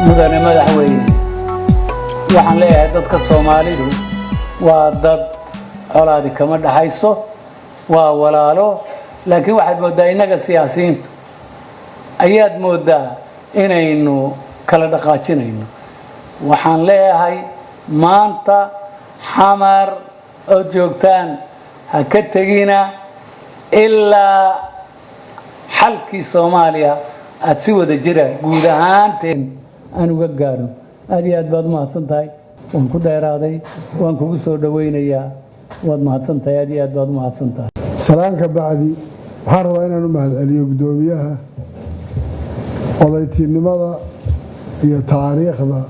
Mudane madaxweyne, waxaan leeyahay dadka Soomaalidu waa dad colaadi kama dhaxayso, waa walaalo, laakiin waxaad mooddaa innaga siyaasiyiinta ayaad mooddaa inaynu kala dhaqaajinayno. Waxaan leeyahay maanta Xamar ood joogtaan ha ka tegina ilaa xalkii Soomaaliya aada si wada jira guud ahaanteen aan uga gaadho. Aad iyo aad baad u mahadsan tahay. Waan ku dheeraaday, waan kugu soo dhowaynayaa. Waad mahadsan tahay, aad iyo aad baad u mahadsan tahay. Salaanka bacdi, waxaan rabaa inaan u mahadceliyo guddoomiyaha odaytinimada iyo taariikhda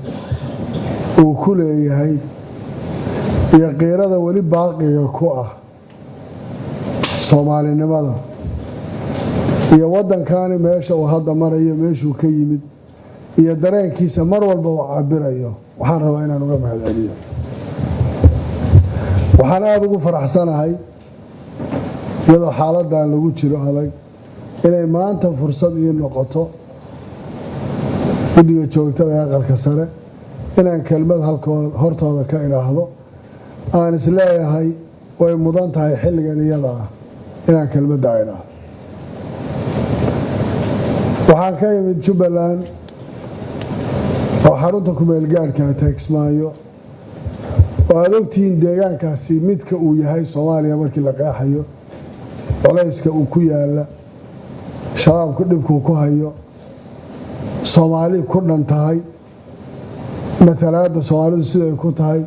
uu ku leeyahay iyo qiirada weli baaqiga ku ah Soomaalinimada iyo waddankani meesha uu hadda marayo, meeshuu ka yimid iyo dareenkiisa mar walba uu cabirayo. Waxaan rabaa inaan uga mahadceliyo. Waxaan aada ugu faraxsanahay, iyadoo xaaladan lagu jiro adag, inay maanta fursad ii noqoto guddiga joogtada ee Aqalka Sare inaan kelmad halkooda hortooda ka idhaahdo. Aan isleeyahay way mudan tahay xilligan iyada ah inaan kelmadda idhaahdo. Waxaan ka imid Jubbaland oo xarunta kumeelgaadhka Kismaayo, oo aad ogtihiin deegaankaasi midka uu yahay Soomaaliya markii la qeexayo, culayska uu ku yaala, Shabaabku dhibkuu ku hayo, Soomaali ku dhan tahay, matalaadda Soomaalidu siday ku tahay,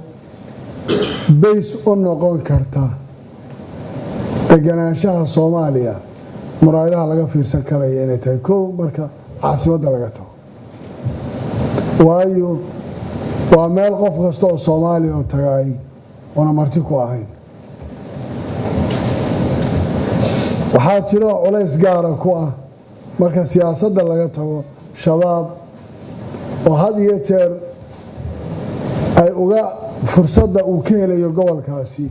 base u noqon karta deganaanshaha Soomaaliya, muraayadaha laga fiirsan karaya inay tahay kow marka caasimadda laga tago, waayo waa meel qof kasta oo Soomaaliya oo tagaay una marti ku ahayn. Waxaa jiro culays gaara ku ah marka siyaasadda laga tago Shabaab, oo had iyo jeer ay uga fursadda uu ka helayo gobolkaasi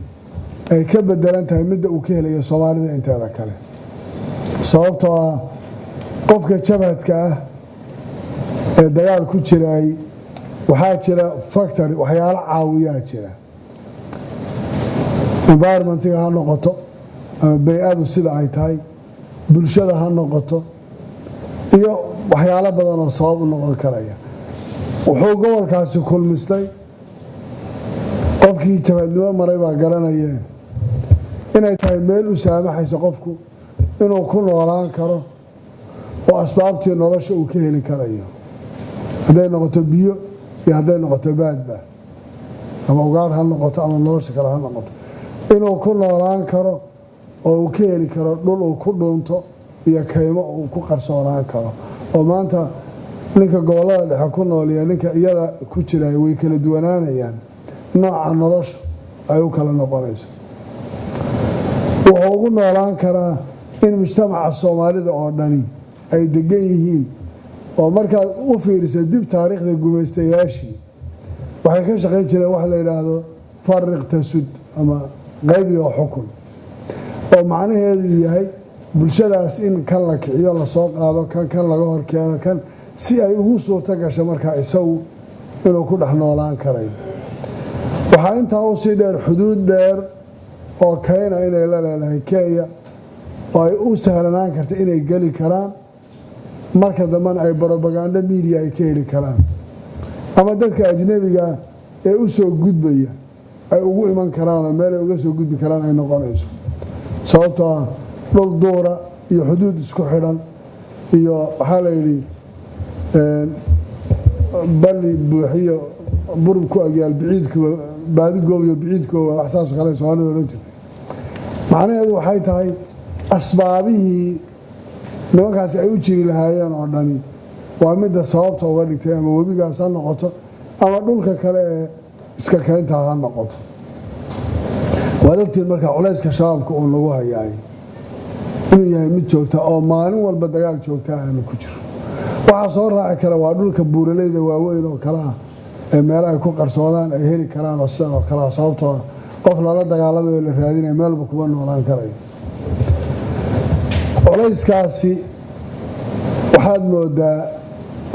ay ka bedelan tahay midda uu ka helayo Soomaalida inteeda kale, sababtoo ah qofka jabhadka ah ee dagaal ku jiraay waxaa jira factor, waxyaalo caawiyaa jira, environmentiga ha noqoto ama bay-adu sida ay tahay, bulshada ha noqoto, iyo waxyaalo badan oo sabab u noqon karaya. Wuxuu gobolkaasi kulmistay, qofkii jabhadnimo maray baa garanayeen, inay tahay meel u saamaxayso qofku inuu ku noolaan karo oo asbaabtii nolosha uu ka heli karayo, hadday noqoto biyo iyo hadday noqoto baadba, ama ugaar ha noqoto ama nolosha kale ha noqoto, inuu ku noolaan karo oo uu ka heli karo dhul uu ku dhuunto iyo kaymo uu ku qarsoonaan karo. Oo maanta ninka gobollada dhexe ku nool iyo ninka iyada ku jira way kala duwanaanayaan, nooca nolosha ay u kala noqonayso. Wuxuu ugu noolaan karaa in mujtamaca Soomaalida oo dhani ay degan yihiin, oo markaad u fiiriso dib taariikhda gumaystayaashii, waxay ka shaqayn jireen waxa la yidhaahdo "farriq tasud" ama qaybi oo xukun, oo macnaheedu yahay bulshadaas in kan la kiciyo, lasoo qaado kan, kan laga horkeeno kan, si ay ugu suurto gasho markaa isagu inuu ku dhex noolaan karayo. Waxaa intaa usii dheer xuduud dheer oo kayna inay la leedahay Kenya, oo ay u sahlanaan karta inay geli karaan, marka dambena ay propaganda media ay ka heli karaan, ama dadka ajnabiga ee u soo gudbaya ay ugu iman karaan oo meel ay uga soo gudbi karaan ay noqonayso, sababtoo ah dhul duura iyo xuduud isku xidhan iyo waxaa la yidhi balli buuxiyo burub ku agyaal biciidkuba baadigoob iyo biciidkooba, wax saasoo kale Soomaalida odhan jirtay. Macnaheedu waxay tahay asbaabihii nimankaasi ay u jiri lahaayeen oo dhani waa midda sababta uga dhigtay, ama webigaas ha noqoto ama dhulka kale ee iska keyntaa ha noqoto. Waad ogtihiin marka culayska Shabaabka uu nagu hayaay inuu yahay mid joogta oo maalin walba dagaal joogta aanu ku jiro. Waxaa soo raaci kara waa dhulka buuraleyda waaweyn oo kale ah ee meelo ay ku qarsoodaan ay heli karaan oo sidan oo kale ah, sababtoo ah qof lala dagaalamayo, la raadinaya, meelba kuma noolaan karayo. Culayskaasi waxaad moodaa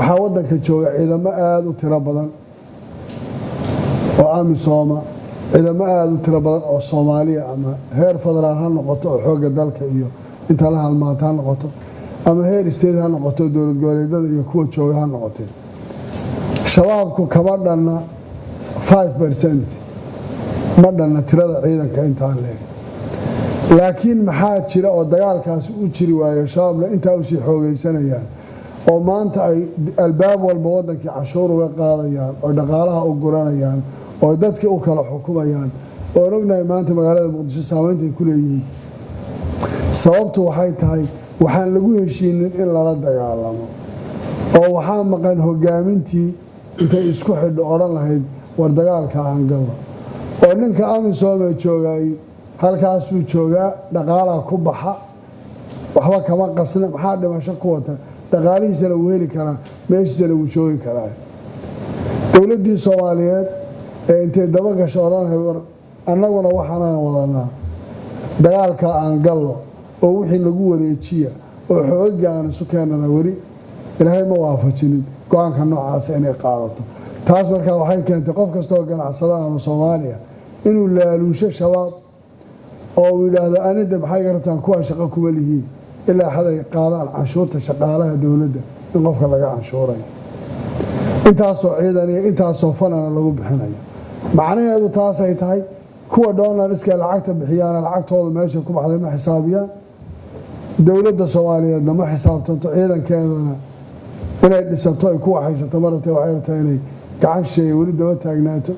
Waxaa waddanka jooga ciidamo aada u tiro badan oo AMISOM ah, ciidamo aada u tiro badan oo Soomaaliya, ama heer federaal ha noqoto oo xoogga dalka iyo inta la halmaanta ha noqoto, ama heer state ha noqoto, dowlad goboleedyada iyo kuwa jooga ha noqotee. Shabaabku kama dhanna 5%, ma dhanna tirada ciidanka intaa leeg. Laakiin maxaa jira oo dagaalkaasi u jiri waayo, Shabaabna intaa usii xoogaysanayaan, oo maanta ay albaab walba waddankii cashuur uga qaadayaan, oo dhaqaalaha u guranayaan, oo dadkii u kala xukumayaan, oon ognahay maanta magaalada Muqdisho saameynta ay ku leeyihiin? Sababtu waxay tahay waxaan lagu heshiinin in lala dagaalamo, oo waxaa maqan hogaamintii intay isku xidho odhan lahayd, "War, dagaalka aan galno." Oo ninka AMISOM ee joogaay halkaasuu joogaa, dhaqaalaa ku baxa, waxba kama qasna. Maxaa dhimasho ku wata? Dhaqaalihiisana wuu heli karaa, meeshiisana wuu joogi karaa. Dowladdii Soomaaliyeed ee intay daba gasho odhan lahayd, "War, annaguna waxaanaan wadanaa, dagaalka aan gallo oo wixii nagu wareejiya oo xooga aan isu keenana," weli Ilaahay ma waafajinin go-aanka noocaasa inay qaadato. Taas markaa waxay keentay qof kasta oo ganacsada ama Soomaaliya inuu laaluusho Shabaab oo uu yidhaahdo, "Anida maxay iga rabtaan? Kuwaa shaqo kuma lihiin," ilaa xad ay qaadaan canshuurta shaqaalaha dowladda in qofka laga canshuurayo, intaasoo ciidan iyo intaasoo fanana lagu bixinayo. Macnaheedu taasay tahay, kuwa donorska lacagta bixiyaana lacagtooda meesha ku baxday ma xisaabiyaan, dowladda Soomaaliyeedna ma xisaabtanto. Ciidankeedana inay dhisato ay ku waxaysato ma rabtee, waxay rabtaa inay gacan shisheeye weli daba taagnaato.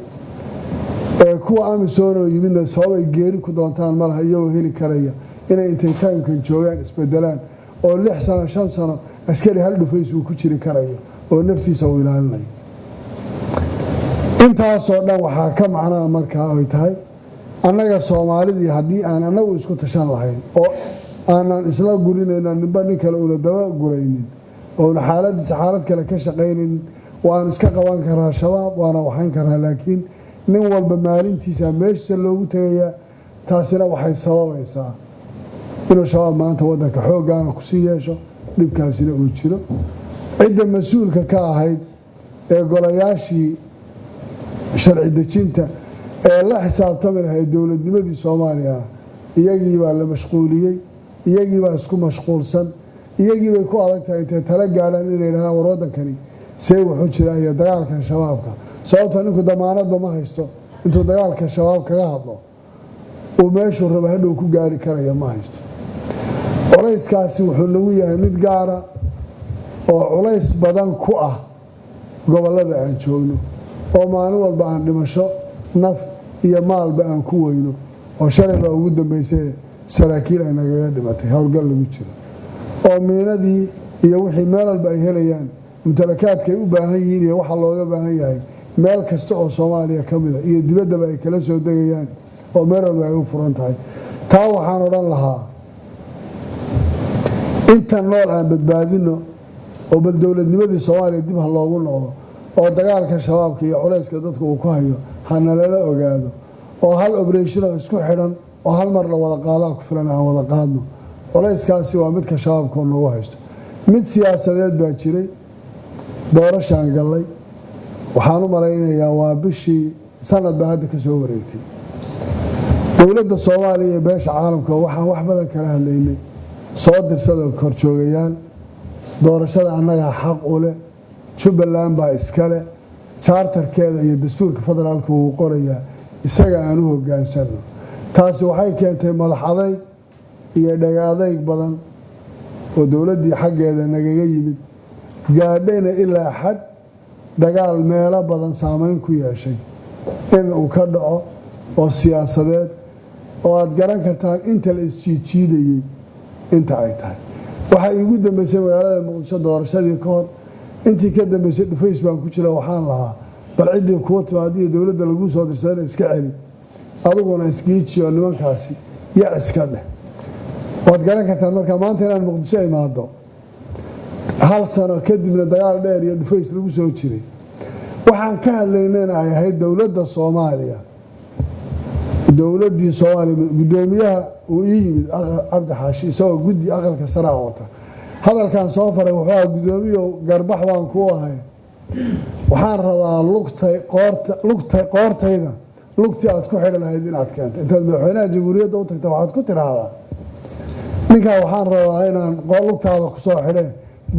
Ee kuwa AMISOM oo yimidna sabab ay geeri ku doontaan ma laha, iyagoo heli karaya inay intay timekan joogaan isbedelaan, oo 6 sano, 5 sano askari hal dhufays uu ku jiri karayo oo naftiisa uu ilaalinayo. Intaasoo dhan waxaa ka macnaa markaa ay tahay, annaga Soomaalidii haddii aan annagu isku tashan lahayn oo aanan isla gurinayno, ninba nin kale una daba guraynin, oona xaaladiisa xaalad kale ka shaqaynaynin, waan iska qaban karaa Shabaab, waana waxayn karaa. Laakiin nin walba maalintiisa meeshiisa loogu tegayaa. Taasina waxay sababaysaa inuu Shabaab maanta waddanka xooggaana kusii yeesho, dhibkaasina uu jiro. Cidda mas-uulka ka ahayd ee golayaashii sharci dejinta ee la xisaabtami lahayd dowladnimadii Soomaaliyana, iyagii baa la mashquuliyey, iyagii baa isku mashquulsan, iyagii bay ku adag tahay intay tala gaadhaan inay yidhahdaan, "War, waddankani see wuxuu jiraa iyo dagaalkan Shabaabka?" Sababta ninku damaanadba ma haysto intuu dagaalka Shabaab kaga hadlo uu meeshuu raba hadhow ku gaari karaya ma haysto. Culayskaasi wuxuu nagu yahay mid gaara oo culays badan ku ah gobollada aan joogno, oo maalin walba aan dhimasho naf iyo maalba aan ku weyno, oo shalay baa ugu dambeysay saraakiil ay nagaga dhimatay howlgal lagu jiro, oo miinadii iyo wixii meel walba ay helayaan, mumtalakaadka ay u baahan yihiin iyo waxa looga baahan yahay meel kasta oo Soomaaliya ka mida iyo dibaddaba ay kala soo degayaan, oo meel walba ay u furan tahay. Taa waxaan odhan lahaa, inta nool aan badbaadino, oo bal dowladnimadii Soomaaliya dib ha loogu noqdo, oo dagaalka Shabaabka iyo culayska dadka uu ku hayo ha nalala ogaado, oo hal operation oo isku xidhan oo hal mar la wada qaadaa ku filan aan wada qaadno. Culayskaasi waa midka Shabaabka oo nagu haysto. Mid siyaasadeed baa jiray. Doorashaan gallay, waxaan u malaynayaa waa bishii sanad baa hadda ka soo wareegtay. Dowladda Soomaaliya iyo beesha caalamka waxaan wax badan kala hadlaynay, soo dirsada korjoogayaal doorashada, annagaa xaq u leh, Jubbaland baa iskale, charterkeeda iyo dastuurka federaalka wuu qorayaa, isaga aan u hogaansano. Taasi waxay keentay madax adayg iyo dhaga adayg badan oo dowladdii xaggeeda nagaga yimid, gaadhayna ilaa xad dagaal meelo badan saameyn ku yeeshay in uu ka dhaco, oo siyaasadeed, oo aad garan kartaan inta la isjiidjiidayey inta ay tahay. Waxaa iigu dambeysay magaalada Muqdisho doorashadii ka hor. Intii ka dambeysay dhufays baan ku jira. Waxaan lahaa, bal ciddii kuwa timaadiyo dowladda laguu soo dirsadana iska celi, adiguna isgiiji oo nimankaasi yac iska dheh. Waad garan kartaan markaa maanta inaan Muqdisho imaado hal sano kadibna, dagaal dheer iyo dhufays lagu soo jiray, waxaan ka hadlaynana ay ahayd dowladda Soomaaliya, dowladdii Soomaaliya. Guddoomiyaha uu ii yimid, Cabdi Xaashi, isagoo guddi aqalka saraa wata. Hadalkan soo faray wuxuu aha: "Guddoomiyow, garbax baan kuu ahay. Waxaan rabaa lugtay qoorta, lugta qoortayda lugtii aad ku xidhi lahayd inaad keento. Intaad madaxweynaha jamhuuriyadda u tagta, waxaad ku tiraahdaa ninkaa waxaan rabaa inaan lugtaada kusoo xidhe.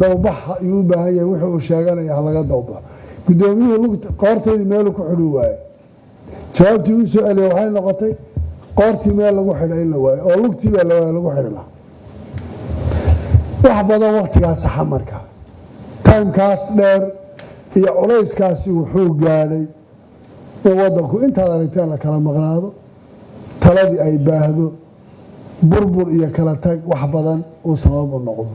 Dawbax ayuu u baahan yahay, wuxuu uu sheeganaya halaga dawbaxo." Guddoomiyuhu qoortaydii meeluu ku xidhi waaye. Jawaabtii uu soo celiyay waxay noqotay qoortii meel lagu xidha in la waayo, oo lugtii baa la waayo lagu xidhi lahaa. Wax badan waktigaa saxa. Marka timekaas dheer iyo culayskaasi wuxuu gaadhay in waddanku intaad aragteen la kala maqnaado, taladii ay baahdo, burbur iyo kala tag wax badan uu sabab u noqdo.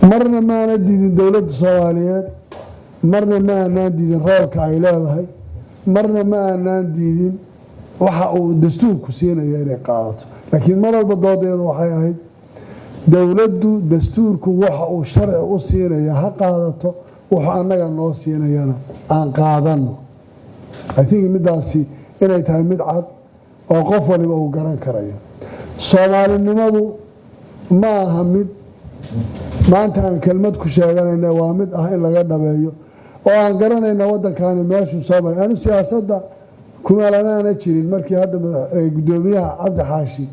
Marna maana diidin dowladda Soomaaliyeed, marna ma aanaan diidin roolka ay leedahay, marna ma aanaan diidin waxa uu dastuurku siinayo inay qaadato. Laakiin mar walba doodeedu waxay ahayd: dowladdu dastuurku waxa uu sharci u siinaya ha qaadato, wuxuu annaga noo siinayana aan qaadano. I think middaasi inay tahay mid cad oo qof waliba uu garan karayo. Soomaalinimadu ma aha mid maanta aan kelmad ku sheeganayna, waa mid ah in laga dhabeeyo oo aan garanayna waddankani meeshuu soo maray. Anu siyaasadda kumaalamaana jirin markii hadda guddoomiyaha Cabdi Xaashi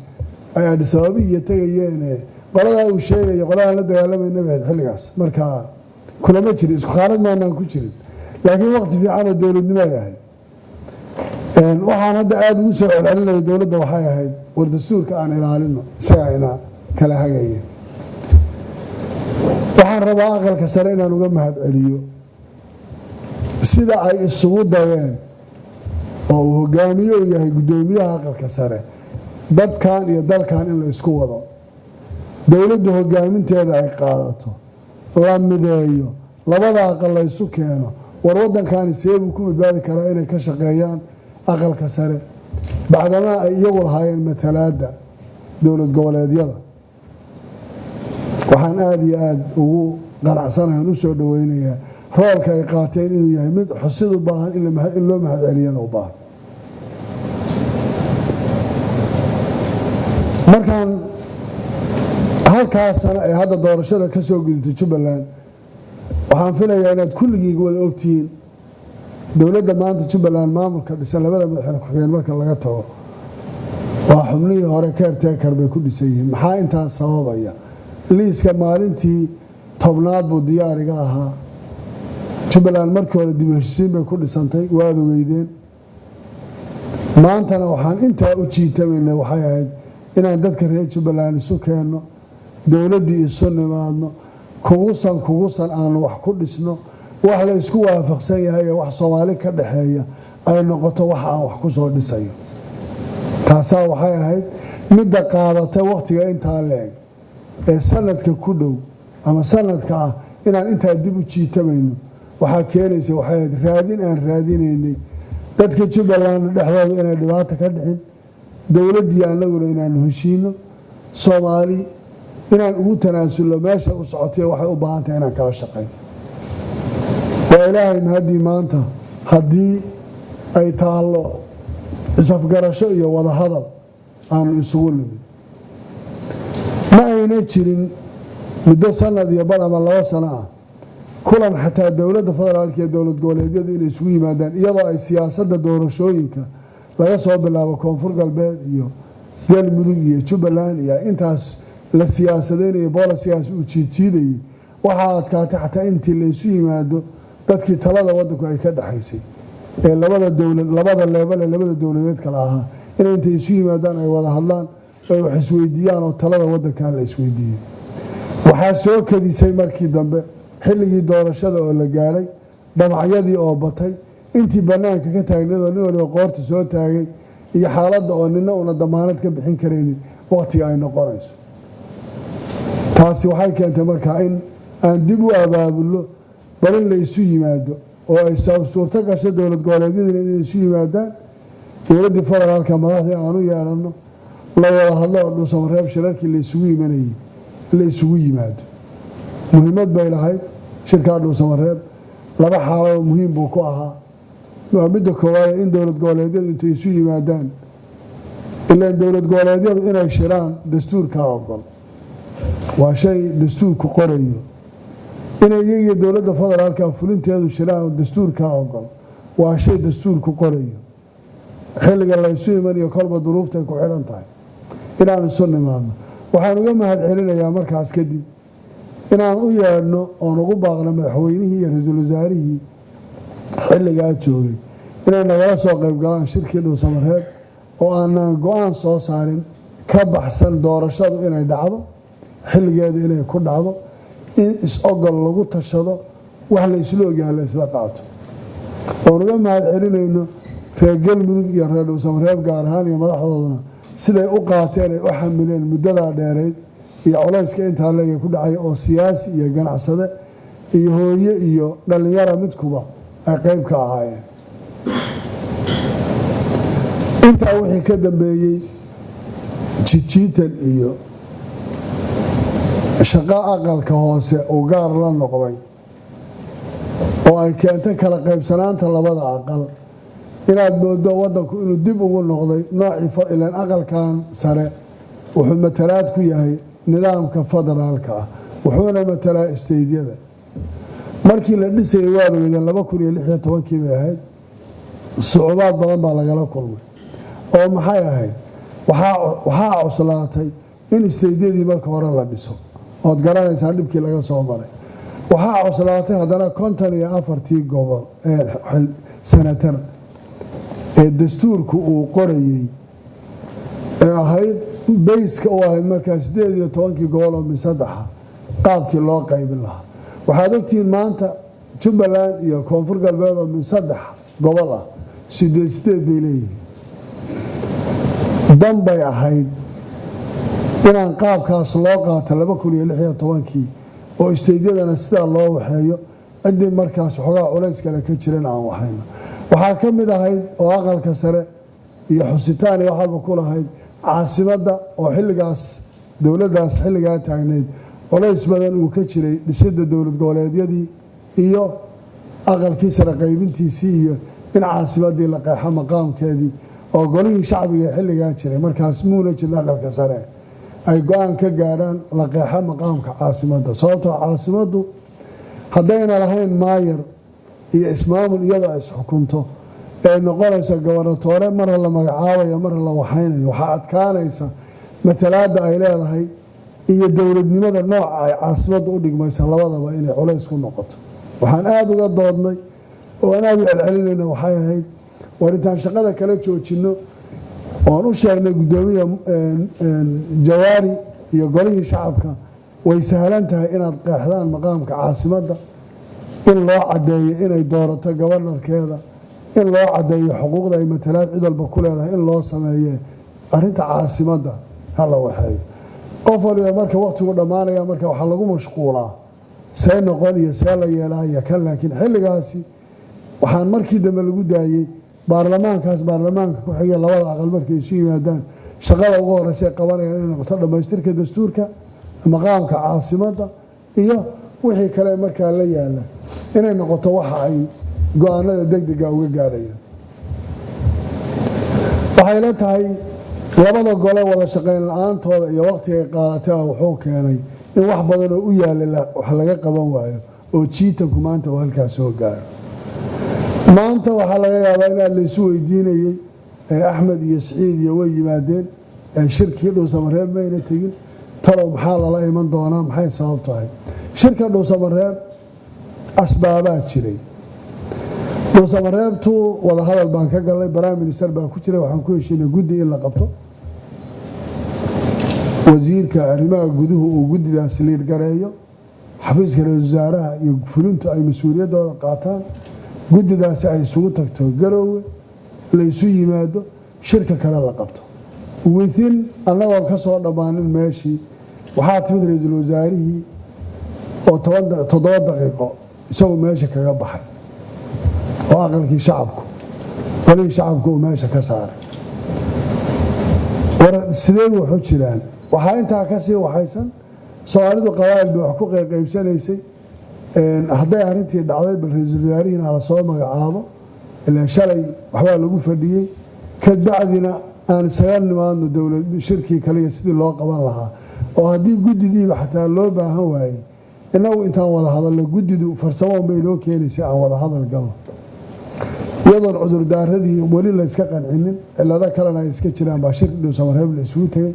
ay Addis Ababa iyo tegayeene. Qoladaa uu sheegayo qoladaan la dagaalamayna bahayd xilligaas. Marka kulama jirin, isku khaalad maanaan ku jirin, laakiin waqti fiican oo dowladnimo ay ahayd. Waxaan hadda aada ugu soo celcelinaya dowladda waxay ahayd: war dastuurka aan ilaalino, isagaa ina kala hagaya. Waxaan rabaa Aqalka Sare inaan uga mahad celiyo sida ay isugu dayeen, oo uu hogaamiye u yahay guddoomiyaha Aqalka Sare, dadkan iyo dalkan in la isku wado, dowladdu hogaaminteeda ay qaadato, la mideeyo, labada aqal la isu keeno. War waddankani seebuu ku badbaadi karaa inay ka shaqeeyaan Aqalka Sare, bacdamaa ay iyagu lahaayeen matalaadda dowlad goboleedyada. Waxaan aada iyo aada ugu qanacsanahan u soo dhoweynayaa roolka ay qaateen inuu yahay mid xusid u baahan, in loo mahad celiyana u baahan. Markaan halkaasana ay hadda doorashada ka soo gudubtay Jubbaland, waxaan filayaa inaad kulligii wada ogtihiin dowladda maanta Jubbaland maamulka dhisan, labada madaxweyne ku-xigeen marka laga tago, waa xubnihii hore caretaker bay ku dhisan yihiin. Maxaa intaas sababaya? Liiska maalintii 10aad buu diyaariga ahaa. Jubbaland markii hore dib u heshisiin bay ku dhisantay, waad ogeydeen. Maantana waxaan intaa u jiitamaynay waxay ahayd inaan dadka reer Jubbaland isu keenno, dowladdii isu nimaadno, kugusan kugusan aanu wax ku dhisno, wax la isku waafaqsan yahay ee wax Soomaali ka dhaxeeya ay noqoto wax aan wax ku soo dhisayo. Taasaa waxay ahayd midda qaadata wakhtiga intaa la-eg ee sanadka ku dhow ama sanadka ah inaan intaa dib u jiitamayno. Waxaa keenaysa waxay ahayd raadin aan raadinaynay dadka Jubbaland dhexdooda inay dhibaata ka dhixin, dowladdii annaguna inaanu heshiino, Soomaali inaan ugu tanaasulno meesha u socotay waxay u baahan tahay inaan kala shaqayn. Waa Ilaahay mahaddii maanta haddii ay taallo isafgarasho iyo wadahadal aanu isugu nimid. Ma ayna jirin muddo sanad iyo bar ama 2 sano ah kulan xataa dowladda federaalka iyo dowlad goboleedyadu inay isugu yimaadaan, iyadoo ay siyaasadda doorashooyinka laga soo bilaabo Koonfur Galbeed iyo Galmudug iyo Jubbaland iyo intaas la siyaasadeynayo, policygaas uu jiidjiidayay. Waxaa adkaatay xataa intii laysu yimaado dadkii talada waddanku ay ka dhexaysay ee labada dowlad, labada level ee labada dowladeed kale ahaa, inay intay isu yimaadaan ay wada hadlaan, ay wax isweydiiyaan oo talada waddankan la isweydiiyey. Waxaa soo kadisay markii dambe xilligii doorashada oo la gaadhay, damacyadii oo batay, intii bannaanka ka taagnayd oo nin waliba qoorta soo taagay, iyo xaaladda oo nina una damaanad ka bixin karaynin wakhtiga ay noqonayso. Taasi waxay keentay markaa in aan dib u abaabulno, bal in la isu yimaado oo ay suurto gasho dowlad goboleedyadina inay isu yimaadaan, dowladdii federaalka madaxdii aan u yeedhanno, la wada hadlo oo Dhuusamareeb shirarkii la isugu imanayey la isugu yimaado. Muhiimad bay lahayd shirkaa Dhuusamareeb. Laba xaalado muhiim buu ku ahaa. Waa midda koowaad, in dowlad goboleedyadu intay isu yimaadaan, ilaan dowlad goboleedyadu inay shiraan dastuurkaa ogol. Waa shay dastuurku qorayo inay iyagiyo dowladda federaalka fulinteedu shiraan oo dastuurkaa ogol. Waa shay dastuurku qorayo xilliga laysu imanayo, kolba duruuftay ku xidhan tahay inaan isu nimaadno. Waxaan uga mahad celinayaa markaas kadib inaan u yeedhno oon ugu baaqno madaxweynihii iyo ra-iisul wasaarihii xilligaa joogay inay nagala soo qayb galaan shirkii Dhuusamareeb, oo aanaan go-aan soo saarin ka baxsan doorashadu inay dhacdo xilligeeda, inay ku dhacdo, in is-ogol lagu tashado, wax la isla ogyahay la isla qaato. Oon uga mahad celinayno reer Galmudug iyo reer Dhuusamareeb gaar ahaan iyo madaxdooduna siday u qaateen, ay u xamileen muddadaa dheerayd iyo culayska intaa leega ku dhacay, oo siyaasi iyo ganacsade iyo hooye iyo dhallinyara midkuba ay qayb ka ahaayeen. Intaa wixii ka dambeeyey, jijiitan iyo shaqo aqalka hoose uu gaar la noqday oo ay keentay kala qaybsanaanta labada aqal, inaad moodo waddanku inuu dib ugu noqday noocii ilan. Aqalkan sare wuxuu matalaad ku yahay nidaamka federaalka ah, wuxuuna matalaa state-yada. Markii la dhisayay, waad ogeydeen, 2016-kii bay ahayd. Sucubaad badan baa lagala kulmay. Oo maxay ahayd? Waxaa cuslaatay in state-yadii marka hore la dhiso, ood garanaysaan dhibkii laga soo maray. Waxaa cuslaatay haddana 54-tii gobol ee senator ee dastuurku uu qorayey, ee ahayd base-ka u ahayd markaa 18-kii gobol oo min saddexa, qaabkii loo qaybin lahaa. Waxaad ogtihiin maanta Jubbaland iyo Koonfur Galbeed oo min 3 gobol ah 8 8 bay leeyihiin. Dan bay ahayd inaan qaabkaas loo qaato 2016-kii, oo state-yadana sidaa loo waxeeyo, ciddii markaas waxoogaa culays kale ka jiran aan waxayno. Waxaa ka mid ahayd oo aqalka sare iyo xusitaan iyo wax walba ku lahayd caasimadda, oo xilligaas dowladdaas xilligaa taagnayd culays badan uu ka jiray dhisidda dowlad goboleedyadii iyo aqalkii sare qaybintiisii iyo in caasimadii la qeexo maqaamkeedii, oo golihii shacbiga ee xilligaa jiray, markaas muuna jirin aqalka sare, ay go-aan ka gaadhaan la qeexo maqaamka caasimadda. Sababtoo caasimaddu haddayna lahayn maayar iyo ismaamul iyadoo ay isxukunto, ee noqonaysa governor marna la magacaabayo, marna la waxaynayo, waxaa adkaanaysa matalaadda ay leedahay iyo dowladnimada nooca ay caasimaddu u dhigmaysa, labadaba inay culays ku noqoto. Waxaan aada uga doodnay oo aan aada u celcelinayna waxay ahayd, war intaan shaqada kala joojinno oon u sheegnay guddoomiya Jawaari iyo golihii shacabka, way sahlan tahay inaad qeexdaan maqaamka caasimadda, in loo caddeeyo inay doorato governor-keeda, in loo caddeeyo xuquuqda ay matalaad cid walba ku leedahay, in loo sameeye arrinta caasimadda ha la waxeeyo. Qof waliba marka waqtigu dhammaanaya, marka waxaa lagu mashquulaa see noqon iyo see la yeelaa iyo kan. Laakiin xilligaasi waxaan markii dambe lagu daayey baarlamaankaas, baarlamaanka ku xigay, labada aqal markay isu yimaadaan, shaqada ugu horeysa ay qabanayaan inay noqoto dhammaystirka dastuurka, maqaamka caasimadda iyo wixii kale markaa la yaala, inay noqoto waxa ay go-aanada degdega uga gaadhayaan. Waxay la tahay labada gole wada shaqayn la-aantooda iyo waqtigay qaadatay wuxuu keenay in wax badan oo u yaalay wax laga qaban waayo, oo jiitanku maanta uu halkaas soo gaaro. Maanta waxaa laga yaabaa inaad laysu weydiinayey, Axmed iyo Siciid iyo way yimaadeen shirkii Dhuusamareeb, mayna tegin, talow maxaa lala iman doonaa? Maxay sabab tahay shirka Dhuusamareeb? Asbaabaa jiray. Dhuusamareebtu wadahadal baan ka galnay, prime minister baa ku jiray. Waxaan ku heshiinay guddi in la qabto, wasiirka arrimaha guduhu uu guddidaas lead gareeyo, xafiiska ra-isul wasaaraha iyo fulintu ay mas-uuliyaddooda qaataan, guddidaasi ay isugu tagto Garoowe, la isu yimaado, shirka kale la qabto. Within annagoon ka soo dhammaanin meeshii, waxaa timid ra-iisul wasaarihii oo 7 daqiiqo isagu meesha kaga baxay, oo aqalkii shacabku, golihii shacabku uu meesha ka saaray. War sidee wuxu jiraan? Waxaa intaa ka sii waxaysan, Soomaalidu qabaa'il bay wax ku qayqaybsanaysay. Hadday arrintii dhacday, bal ra-iisul wasaarihiina hala soo magacaabo, ilaan shalay waxbaa lagu fadhiyey, kabacdina aan isaga nimaadno dowlad shirkii kaliya sidii loo qaban lahaa. Oo haddii guddidiiba xataa loo baahan waayey, innagu intaan wada hadalno, guddidu farsamo unbay inoo keenaysa aan wada hadal galno, iyadoon cudurdaaradii weli layska qancinin, cilado kalena ay iska jiraan, baa shir Dhuusamareeb la isugu tegey.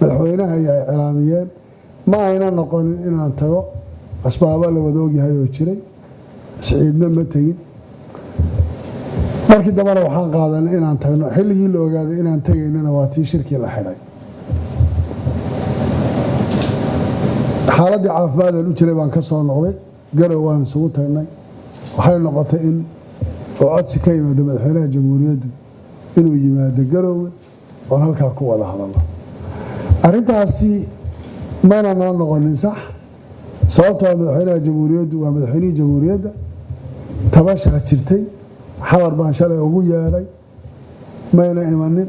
Madaxweynaha iyo ay cilaamiyeen. Ma ayna noqonin inaan tago, asbaabo la wada ogyahay oo jiray. Siciidna ma tegin. Markii dambena waxaan qaadanay inaan tagno. Xilligii la ogaaday inaan tegaynana waa tii shirkii la xidhay. Xaaladdii caafimaadeen u jiray baan ka soo noqday. Garow waan isugu tagnay. Waxay noqotay in oo codsi ka yimaado madaxweynaha jamhuuriyaddu inuu yimaado Garoowe oon halkaa ku wada hadalno. Arrintaasi mana noo noqonin sax, sababtoo madaxweynaha jamhuuriyaddu waa madaxweynihii jamhuuriyadda. Tabashaa jirtay. Xamar baan shalay ugu yeedhay, mayna imanin.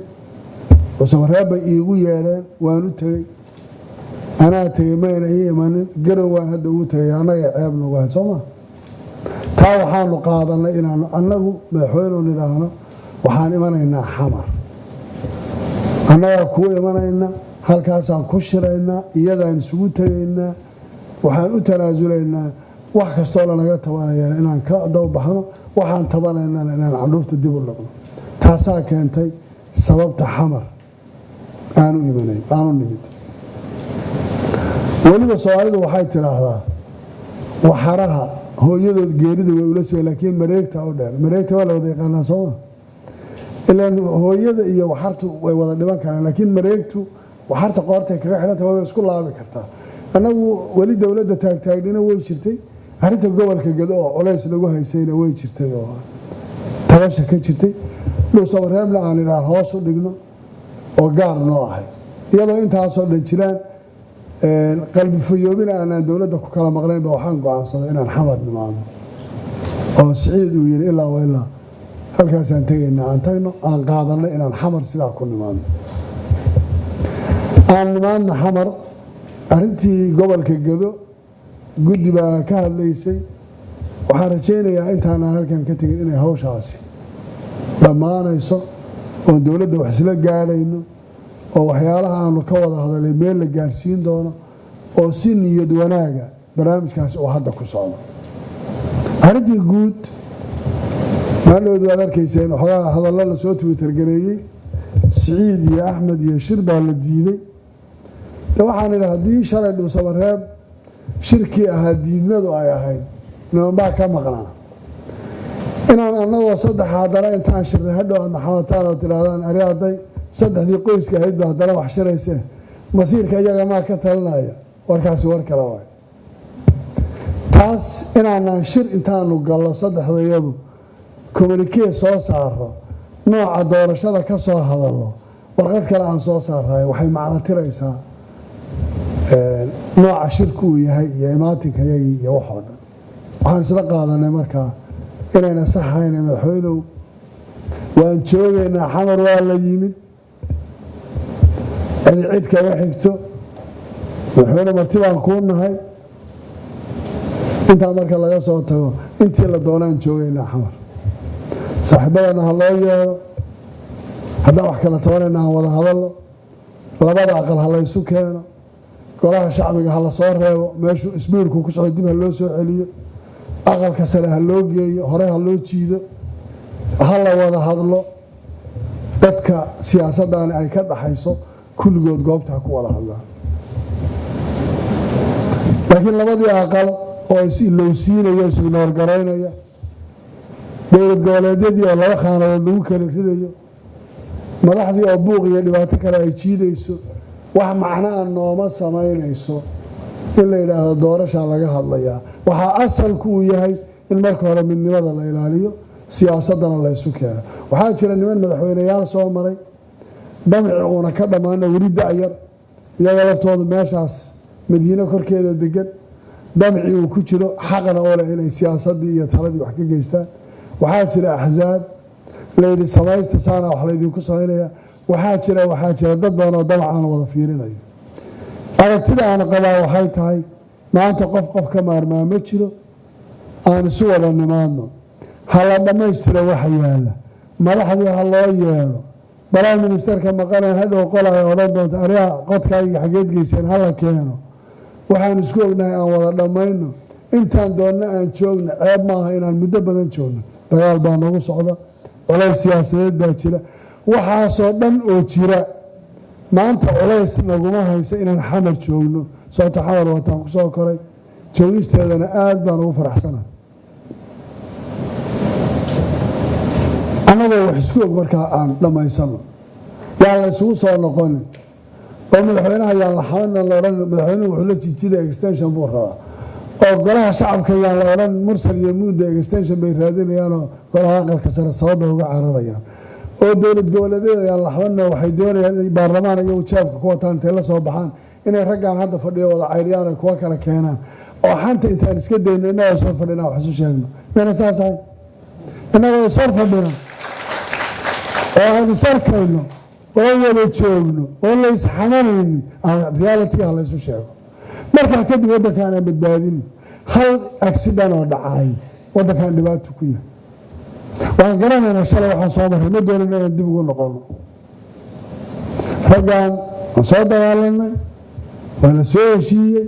Samareeb bay iigu yeedheen, waan u tegey, anaa tegey, mayna ii imanin. Garow waan hadda ugu tegay. Annaga ceeb nagu ahayd, soo ma? Taa waxaanu qaadanay inaanu annagu madaxweynu nidhaahno, waxaan imanaynaa Xamar, annagaa kuu imanayna, halkaasaan ku shiraynaa, iyadaan isugu tegaynaa, waxaan u tanaasulaynaa wax kastoo lanaga tabanayana inaan ka dawbaxno, waxaan tabanaynana inaan candhuufta dib u dhaqno. Taasaa keentay sababta Xamar aanu imanayn, aanu nimid. Weliba Soomaalidu waxay tidhaahdaa, waxaraha hooyadood geerida way ula sugay, laakiin mareegta u dheer. Mareegta waa la wada yaqaanaa, sooma? Ilaan hooyada iyo waxartu way wada dhiman karaan, laakiin mareegtu waxarta qoortay kaga xidhanta, way isku laabi kartaa. Annagu weli dowladda taagtaagnina way jirtay. Arrinta gobolka Gado oo culays lagu haysayna way jirtay oo tabasha ka jirtay. Dhuusamareebna aan idhaan hoos u dhigno oo gaar noo ahay. Iyadoo intaasoo dhan jiraan, qalbi fayoobina aanaan dowladda ku kala maqnaynba, waxaan go-aansaday inaan Xamar nimaadno, oo Siciid uu yidhi, ilaa wa ilaa halkaasaan tegaynaa, aan tagno. Aan qaadanno inaan Xamar sidaa ku nimaadno, aan nimaadno Xamar. Arrintii gobolka Gado guddi baa ka hadlaysay. Waxaan rajaynayaa intaanaan halkan ka tegin inay hawshaasi dhammaanayso, oon dowladda wax isla gaadhayno, oo waxyaalaha aanu ka wada hadalay meel la gaadhsiin doono, oo si niyad wanaaga barnaamijkaasi uu hadda ku socdo. Arrintii guud maaldhood waad arkayseen, waxoogaa hadallo lasoo twittergareeyey. Siciid iyo Axmed iyo shir baa la diiday. De waxaan idhi, haddii shalay Dhuusamareeb shirkii ahaa diidmadu ay ahayd nimanbaa ka maqnaa, inaan annagoo saddex haddana intaan shirnay hadhow aad maxamataan oo tidhaahdaan, ari hadday saddexdii qoyska ahayd ba haddana wax shiraysee, masiirka iyaga maa ka talinaya? Warkaasi war kale waay. Taas inaanaan shir intaanu gallo saddexdayadu communique soo saaro, nooca doorashada ka soo hadallo, warqad kale aan soo saaraay, waxay macno tiraysaa nooca shirku uu yahay iyo imaatinka yagii iyo waxoo dhan. Waxaan isla qaadanay markaa inayna saxayna. Madaxweynow, waan joogaynaa Xamar, waa la yimid, cidi cid kaga xigto. Madaxweyne, marti baan kuu nahay. Intaa marka laga soo tago, intii la doonaan joogaynaa Xamar. Saaxiibadana ha loo yeero, haddaan wax kala tabanayna aan wada hadalno. Labada aqal ha laysu keeno, golaha shacbiga ha la soo reebo, meeshuu isbiirku ku socdo dib ha loo soo celiyo, aqalka sare ha loo geeyo, hore ha loo jiido, ha la wada hadlo. Dadka siyaasaddaani ay ka dhaxayso kulligood goobta ha ku wada hadlaan. Laakiin labadii aqal oo is-ilowsiinaya, is-ignoorgaraynaya, dowlad goboleedyadii oo laba khaanadood lagu kala ridayo, madaxdii oo buuq iyo dhibaato kale ay jiidayso, wax macnaa nooma samaynayso in la yidhaahdo doorashaa laga hadlayaa. Waxaa asalku uu yahay in marka hore midnimada la ilaaliyo, siyaasaddana la ysu keeno. Waxaa jira niman madaxweyneyaal soo maray, damci uuna ka dhammaana, weli da'yar, iyaga laftoodu meeshaas Madiine korkeeda degan, damci uu ku jiro, xaqna u leh inay siyaasaddii iyo taladii wax ka geystaan. Waxaa jira axsaab layidhi samaysta, saana wax laydinku samaynaya. Waxaa jira dad badan oo damacaan wada fiirinayo. Aragtida aan qabaa waxay tahay, maanta qof qof ka maarmaa ma jiro. Aan isu wada nimaadno, ha la dhammaystiro waxa yaalla, madaxdii ha loo yeedho. Prime ministerka maqanaya hadhow qola ay odhan doonta ariha qodkaagii xageed geyseen, hala keeno. Waxaan isku ognahay aan wada dhammayno. Intaan doonna aan joogno, ceeb maaha inaan muddo badan joogno. Dagaal baa nagu socda, culays siyaasadeed baa jira, waxaasoo dhan oo jira. Maanta culays naguma haysa inaan Xamar joogno, sababto Xamar wataan ku soo koray, joogisteedana aad baan ugu faraxsana. Annagoo wax isku og markaa aan dhammaysano, yaan la isugu soo noqonin oo madaxweynaha yaan la xamanan la odhan madaxweynuhu wuxuu la jidjida extension buu rabaa, oo golaha shacabka yaan la odhan Mursal iyo Muudda extension bay raadinayaanoo golaha aqalka sare sabab bay uga cararayaan, oo dowlad goboleedyada yaan la xamanno, waxay doonayaan inay baarlamaan iyagu jeebka ku wataan intay la soo baxaan, inay raggaan hadda fadhiyo wada caydhiyaan ay kuwa kala keenaan. Oo xanta intaan iska dayno, innagoo soo fadhina wax isu sheegno. Mayna saas ahayn? Innagoo sor fadhina oo aan is arkayno oo wada joogno oo la isxamanaynin, realityga ha laysu sheego. Markaa kadib waddankaan aan badbaadin. Hal accident oo dhacay waddankaan dhibaato ku yahay. Waan garanaynaa shalay waxaan soo marray, ma doonin inaan dib ugu noqono. Raggaan waan soo dagaalanay, waa la soo heshiiyey,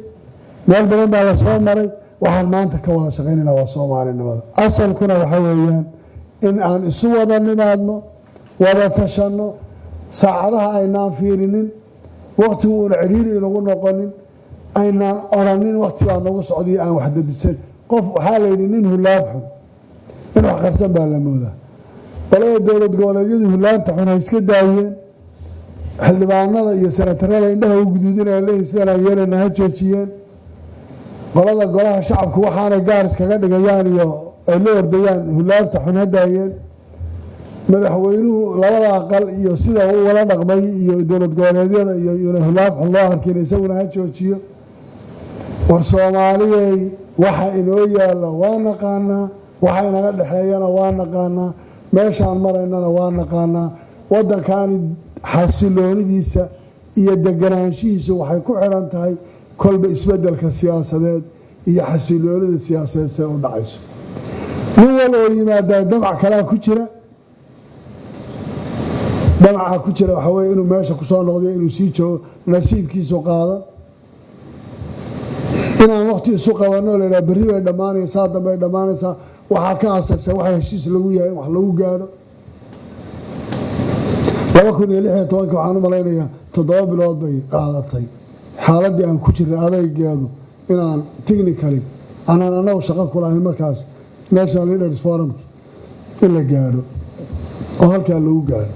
meel badan baa la soo maray. Waxaan maanta ka wada shaqaynayna waa Soomaalinimada. Asalkuna waxa weeyaan in aan isu wada nimaadno, wada tashanno, saacadaha aynaan fiirinin, wakhtigu uuna cidhiiri inagu noqonin, aynaan oranin wakhti baa nagu socdiyo aan wax dadisan. Qof waxaa la yidhi nin hulaab xun in wax qarsan baa la moodaa. Qolada dowlad goboleedyadu hulaabta xun ha iska daayeen. Xildhibaanada iyo senatarada indhaha u guduudinaya leeyihin sidan aan yeelayna ha joojiyeen. Qolada golaha shacabku waxaanay gaar iskaga dhigayaan iyo ay la ordayaan hulaabta xun ha daayeen. Madaxweynuhu labada aqal iyo sida uu wala dhaqmay iyo dowlad goboleedyada iyo hulaab xun loo arkin, isaguna ha joojiyo. War Soomaaliyey, waxa inoo yaalla waa naqaanaa, waxa inaga dhexeeyana waa naqaanaa, meeshaan maraynana waa naqaanaa. Waddankaani xasiloonidiisa iyo deganaanshihiisu waxay ku xidhan tahay kolba isbeddelka siyaasadeed iyo xasiloonida siyaasadeed see u dhacayso. Nin wal oo yimaadaa damac kalaa ku jira. Damacaa ku jira waxaa weye inuu meesha ku soo noqdo, inuu sii joogo, nasiibkiisu qaadan. Inaan waqti isu qabanno la yidhaha berri bay dhammaanaysaa, dambay dhammaanaysaa, waxaa ka asagsan waxa heshiis lagu yahay in wax lagu gaadho. 2016-kii waxaan u malaynayaa 7 bilood bay qaadatay xaaladdii aan ku jirnay adaygeedu inaan technically anaan annagu shaqo ku lahayn markaas National Leaders Forumki in la gaadho oo halkaa lagu gaadho.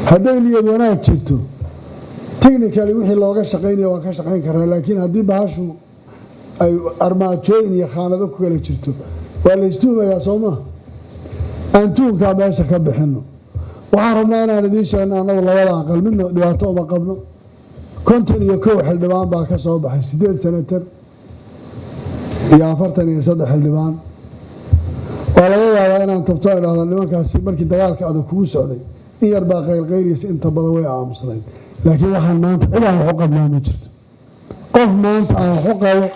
Hadday niyad wanaag jirto, technically wixii looga shaqaynaya waan ka shaqayn karnaa, laakiin haddii bahashu ay armaajooyin iyo khaanado ku kala jirto, waa la istuhumayaa, soo maa? Aan tuhunkaa meesha ka bixinno. Waxaan rabnaa inaan idiin sheegno, annagu labada aqal midna dhibaato uma qabno. 51 xildhibaan baa ka soo baxay, 8 senatar iyo 43 xildhibaan. Waa laga yaabaa inaan tabto idhahda nimankaasi markii dagaalka adag kugu socday in yar baa qaylqayliysa, inta badan way aamusnayd. Laakiin waxaan maanta cid aan wax u qabnaa ma jirto. Qof maanta aan wax u qabo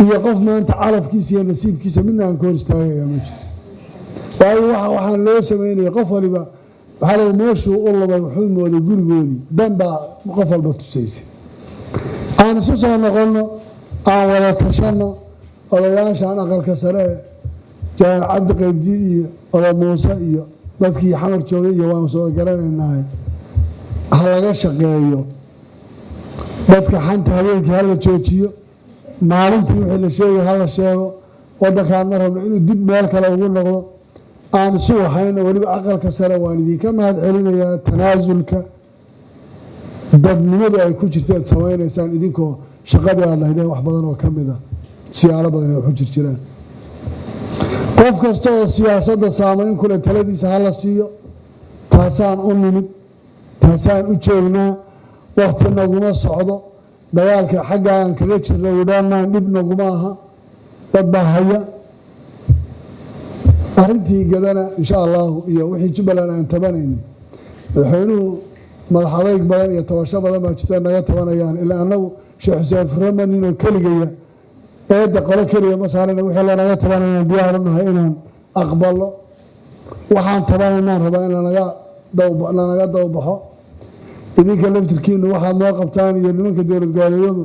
iyo qof maanta calafkiisa iyo nasiibkiisa midna aan ka hor istaagaya ma jirto. Waayo, waxaan loo samaynaya qof waliba waxaa la meeshuu u lumay wuxuu mooday gurigoodii. Dan baa qof walba tusaysay. Aan isu soo noqonno, aan wada tashanno. Odayaashaan aqalka sare ee Jaamac Cabdi Qaybdiid iyo oda Muuse iyo dadkii Xamar joogay iyo waan soo garanaynaaye, ha laga shaqeeyo. Dadka xanta habeenkii hala joojiyo, maalintii wixii la sheegay hala sheego. Waddankaan ma rabno inuu dib meel kale ugu noqdo. Aan isu waxayno. Weliba aqalka sare waan idinka mahad celinayaa tanaasulka dadnimadu ay ku jirta aad samaynaysaan, idinkoo shaqadii aad lahaydeen wax badan oo ka mid a siyaalo badan ay waxu jir jiraan. Qof kasta oo siyaasadda saamayn kule taladiisa hala siiyo. Taasaan u nimid, taasaan u joognaa. Wakhti naguma socdo. Dagaalka xagga aan kaga jirno widhaanaan dhib naguma aha, dad baa haya. Arrintii gadana insha Allahu iyo wixii Jubbaland aan tabanaynin, madaxweynuhu madax adayg badan iyo tabasho badan baa jirta naga tabanayaan. Ilaa annagu Sheekh Xuseen Furama ninoo keligaya eedda qolo keliga ma saarana. Wixii lanaga tabanayaan diyaar u nahay inaan aqbalo. Waxaan tabanaynaan rabaa in lanaga lanaga dawbaxo. Idinka laftirkiinu waxaad noo qabtaan iyo nimanka dowlad goboleedyadu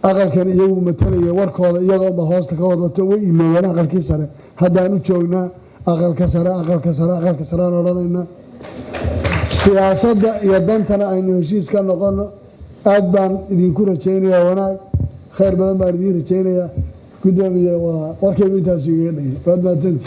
aqalkan iyagu matalaya warkooda iyagoonba hoosta ka wadwato, way iloobeen aqalkii sare. Haddaan u joognaa aqalka sare, aqalka sare, aqalka sareaan odhanaynaa. Siyaasadda iyo dantana aynu heshiis ka noqono. Aad baan idinku rajaynayaa wanaag, khayr badan baan idiin rajaynayaa. Guddoomiye, waa warkaygu intaasu igaga dhaya. Waad mahadsanti.